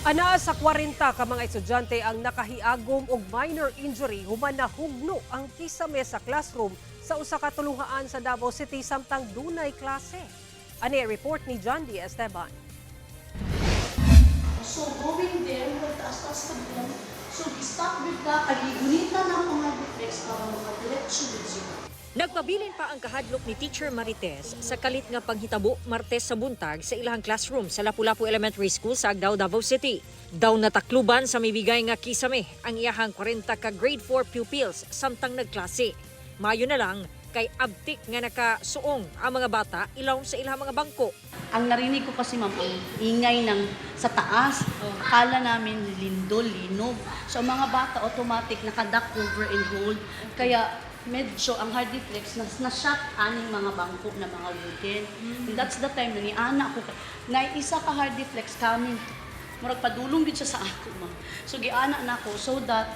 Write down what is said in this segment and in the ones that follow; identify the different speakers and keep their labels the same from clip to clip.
Speaker 1: Anaa sa 40 ka mga estudyante ang nakahiagom og minor injury human nahugno ang kisame sa classroom sa usa ka tulunghaan sa Davao City samtang dunay klase. Ani report ni John D. Esteban.
Speaker 2: So going there, magtaas-taas ka bilang. So stop with ka, kay gigunita na ang mga defects para makadiretso with sila.
Speaker 3: Nagpabilin pa ang kahadlok ni Teacher Marites sa kalit nga panghitabo Martes sa buntag sa ilahang classroom sa Lapu-Lapu Elementary School sa Agdao, Davao City. Daw natakluban sa mibigay nga kisame ang iyahang 40 ka grade 4 pupils samtang nagklase. Mayo na lang kay abtik nga nakasuong ang mga bata ilawom sa ilahang mga bangko.
Speaker 2: Ang narinig ko kasi, ma'am, ang ingay ng sa taas. Akala namin lindol, linog. So ang mga bata, automatic naka-duck, cover and hold. Kaya medyo ang hardiflex na na-shot aning mga bangko na mga wooden. And that's the time na ni ana ko na isa ka hardiflex coming. Murag padulong gid siya sa ako, ma'am. So giana nako so that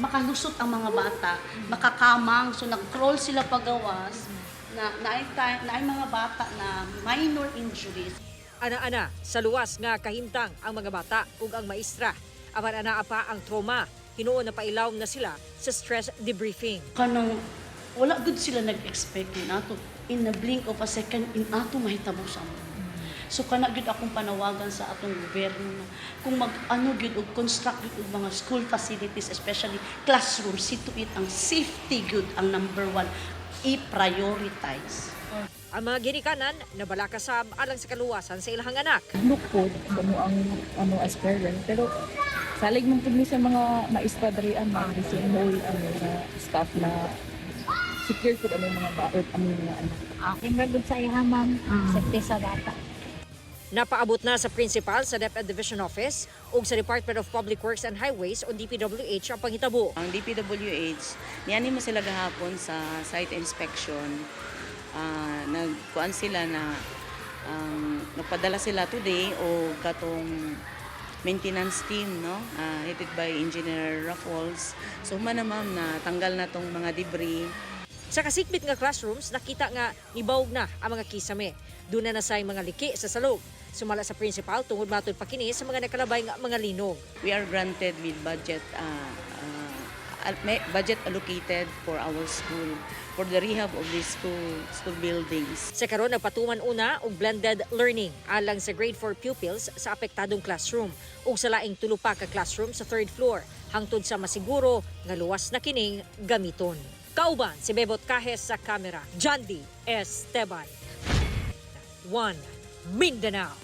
Speaker 2: makalusot ang mga bata, makakamang. So nag-crawl sila pagawas na naay mga bata na minor injuries.
Speaker 3: Ana-ana sa luwas nga kahimtang ang mga bata ug ang maestra. Apan anaa pa ang trauma. Hinuon na pailawom na sila sa stress debriefing.
Speaker 2: Kanang wala gud sila nag-expect in ato, in a blink of a second in ato mahitabo sa amo. So kana gyud akong panawagan sa atong gobyerno na kung mag ano gyud og construct gyud og mga school facilities, especially classrooms, see to it ang safety gyud ang number one i-prioritize.
Speaker 3: Ang mga ginikanan nabalaka sab alang sa kaluwasan sa ilahang anak.
Speaker 4: Look po kamo ang ano as parent, pero salig man pud mi sa mga maestra diri ama, the same whole ano na staff na secure pud among mga ba or among mga anak.
Speaker 5: Akin ra gud sa iya, ma'am. Safety sa bata.
Speaker 3: Napaabot na sa principal sa DepEd Division Office ug sa Department of Public Works and Highways o DPWH ang panghitabo.
Speaker 6: Ang DPWH, niani mo sila gahapon sa site inspection. Nagkuan sila na nagpadala sila today o katong maintenance team, no, headed by Engineer Raffles. So human na, ma'am, na tanggal na tong mga debris.
Speaker 3: Sa kasikbit nga classrooms, nakita nga nibawog na ang mga kisame. Doon na nasay mga liki sa salog. Sumala sa principal, tungod matud pa kini sa mga nakalabay nga mga linog.
Speaker 6: We are granted with budget may budget allocated for our school for the rehab of these school buildings.
Speaker 3: Sa karon, nagpatuman una og blended learning alang sa grade 4 pupils sa apektadong classroom ug sa laing tulo pa ka classroom sa third floor hangtod sa masiguro nga luwas na kining gamiton. Kauban si Bebot Cajes sa kamera. Jandy Esteban. 1 Mindanao.